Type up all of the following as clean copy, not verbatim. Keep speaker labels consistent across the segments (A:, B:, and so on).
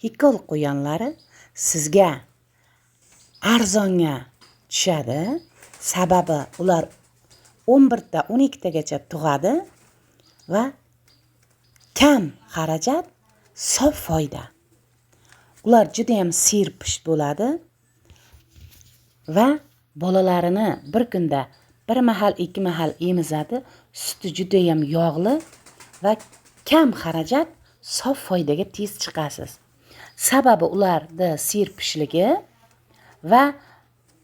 A: Xikol quyonlari sizga arzonga tushadi. Sababi ular 11 ta 12 tagacha tug'adi va kam xarajat, sof foyda. Ular juda ham serpush bo'ladi va bolalarini bir kunda bir mahal, ikki mahal emizadi. Suti juda ham yog'li va kam xarajat, sof foydaga tez chiqasiz. Sababi ularda serpishligi va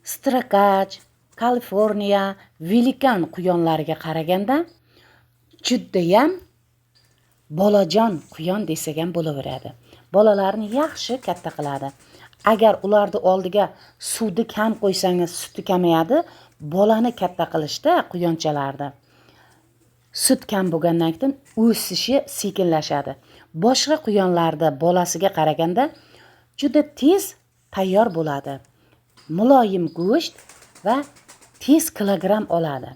A: strakach, Kaliforniya, velikan quyonlariga qaraganda judayam bolajon quyon desak ham bo'laveradi. Bolalarni yaxshi katta qiladi. Agar ularni oldiga suvni kam qo'ysangiz, suti kamayadi. Bolani katta qilishda quyonchalarni sut kam bo'lgandan keyin o'sishi sekinlashadi. Boshqa quyonlarda bolasiga qaraganda juda tez tayyor bo'ladi. Muloyim go'sht va tez kilogramm oladi.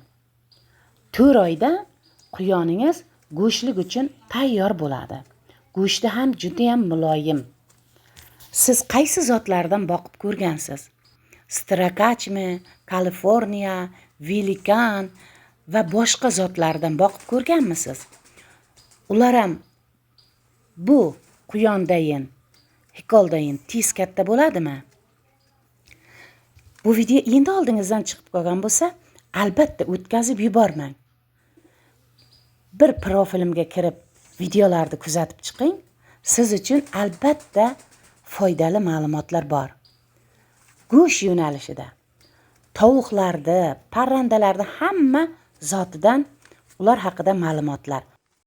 A: 4 oyda quyoningiz go'shtlik uchun tayyor bo'ladi. Go'shti ham juda ham muloyim. Siz qaysi zotlardan boqib ko'rgansiz? Strakachmi, Kaliforniya, velikan va boshqa zotlardan boqib ko'rganmisiz? Ular ham bu quyondayin, hikoldayin tez katta bo'ladimi? Bu video endi oldingizdan chiqib qolgan bo'lsa, albatta o'tkazib yubormang. Bir profilimga kirib videolarni kuzatib chiqing. Siz uchun albatta foydali ma'lumotlar bor. Go'sht yo'nalishida tovuqlarni, parrandalarni hamma zotidan ular haqida ma'lumotlar.